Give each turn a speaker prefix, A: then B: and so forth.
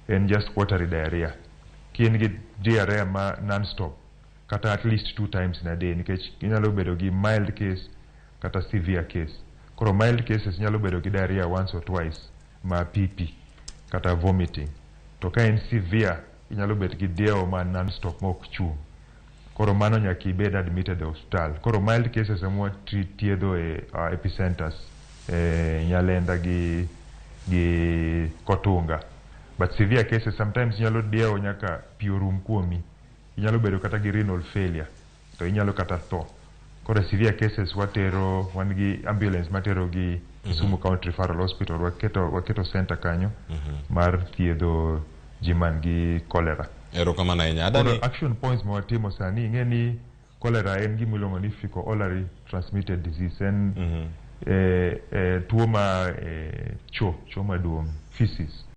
A: En just watery diarrhea. Ka in gi diarrhea ma non-stop kata at least two times in a day, nikech inyalo bedo gi mild case kata severe case. Koro mild cases nyalo bedo gi diarrhea once or twice ma pi kata vomiting. To ka en severe, inyalo bet gi diewo ma non-stop ma ok chung'. Koro mano nyaka ibed admitted e osiptal. Koro mild cases ema wathiedho e epicenters e Nyalenda gi Kotunga. But severe cases, sometimes nyalo diewo nyaka pi orum kuomi. Inyalo bedo kata gi renal failure, to inyalo kata tho. Koro severe cases watero, wan gi ambulance matero gi Kisumu County Referral Hospital. Waketo center kanyo mar thiedho ji man gi cholera.
B: Erokamano ahinya.
A: Koro
B: Adani
A: action points ma watimo sani, ing'e ni cholera en gima iluongo ni fecal orally transmitted disease. En tuo ma cho maduong', feces.